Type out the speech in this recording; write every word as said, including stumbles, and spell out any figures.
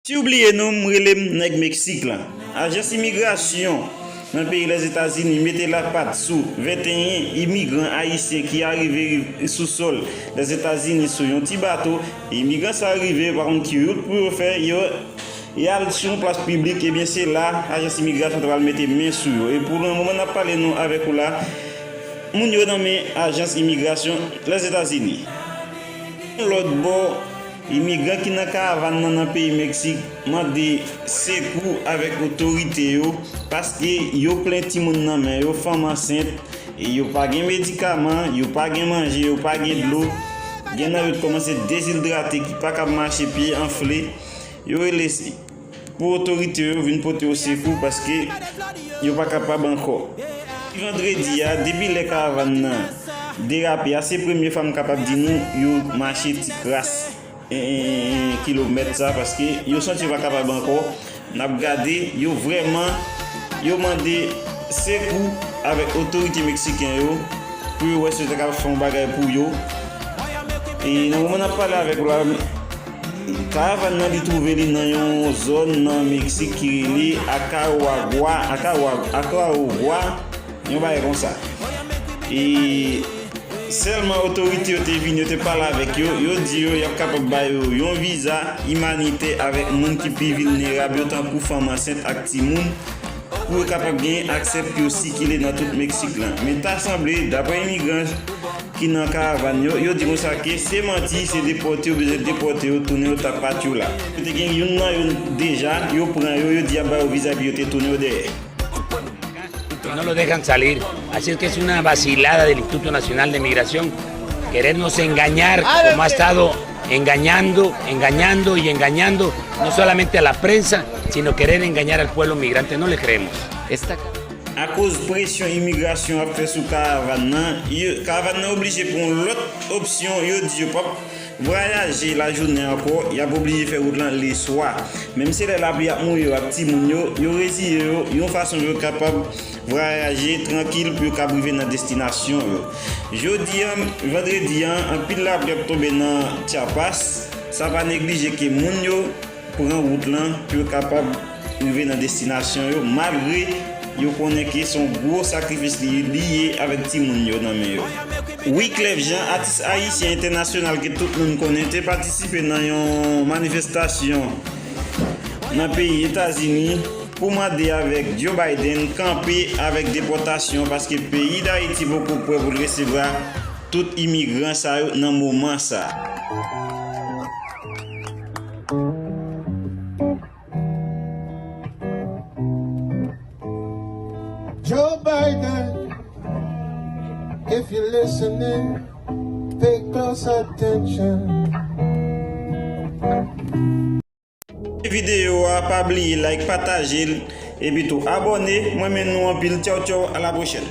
Si w bliye non m, rele m nèg Meksik lan. Ajans imigrasyon nan peyi Lèzetazini mete lapat sou venteyen imigran ayisyen ki arive sou sòl Lèzetazini sou yon ti bato. Imigran sa yo rive, yo pa konn ki wout pou yo fè, yo, y al sou yon plas piblik, ebyen se la ajans imigrasyon ta pral mete men sou yo. E pou le moman n ap pale nou avèk ou la, moun yo nan men ajans imigrasyon Lèzetazini. Lòt bò, imigran ki nan karavàn nan nan peyi Meksik mande sekou avèk otorite yo, paske yo plen timoun nan men yo, fanm ansent, e yo pa gen medikaman, yo pa gen manje, yo pa gen dlo. Gen nan yo t kòmanse dezidrate, ki pa kab mache, pye anfle. Yo rele pou otorite yo vin pote yo sekou, paske yo pa kapab ankò. Vandredi a, depi lè karavàn nan derape a, se premye fwa m kapab di nou yo mache ti kras, e, e, e, kilomèt sa, paske yo santi yo pa kapab ankò. N ap gade, yo vrèman, yo mande sekou avèk otorite meksiken yo pou yo wè si yo ta kapab fè yon bagay pou yo. E nan moman n ap pale avèk ou la, karavàn nan li twouve li nan yon zòn nan Meksik ki rele Akawagwa, Akawa-, Akawagwa, yon bagay konsa. E sèlman otorite yo te vini, yo te pale avèk yo, yo di yo y ap kapab ba yo yon viza imanitè avèk moun ki pi vilnerab yo, tankou fanm ansent ak timoun, pou yo kapab genyen aksè pou yo sikile nan tout Meksik lan. Men ta sanble, daprè imigran ki nan karavàn yo, yo di konsa ke se manti, se depòte yo bezwen depòte yo, tounen yo ta pat yo la. Yo te gen youn nan yo deja, yo pran yo, yo di y ap ba yo viza epi yo te tounen yo dèyè. Y no lo dejan salir. Así es que es una vacilada del Instituto Nacional de Migración querernos engañar como ha estado engañando, engañando y engañando, no solamente a la prensa, sino querer engañar al pueblo migrante. No le creemos. Esta Akoz presyon imigrasyon ap fè sou karavàn nan, yo, karavàn nan oblije pran yon lòt opsyon, yo di yo p ap vwayaje lajounen ankò, y ap oblije fè wout lan leswa. Menm si lè lapli ap mouye yo ak timoun yo, yo reziye yo yon fason pou yo kapab vwayaje trankil pou yo kab rive nan destinasyon yo. Jodi a, vandredi a, anpil lapli ap tonbe nan Chiapas. Sa pa neglije ke moun yo pran wout lan pou yo kapab rive nan destinasyon yo, malgre yo konnen ke se yon gwo sakrifis li, li ye avèk timoun yo nan men yo. Wyclef Jean, atis ayisyen entènasyonal ke tout moun konnen, te patisipe nan yon manifestasyon nan peyi Etazini pou mande avèk Joe Biden kanpe avèk depòtasyon, paske peyi Dayiti poko prè pou l resevwa tout imigran sa yo nan moman sa. Joe Biden, if you're listening, pay close attention. Videyo a, pa bliye like, pataje l, epi tou abòne. Mwen renmen nou anpil. Tchaw, tchaw, a la pwochèn.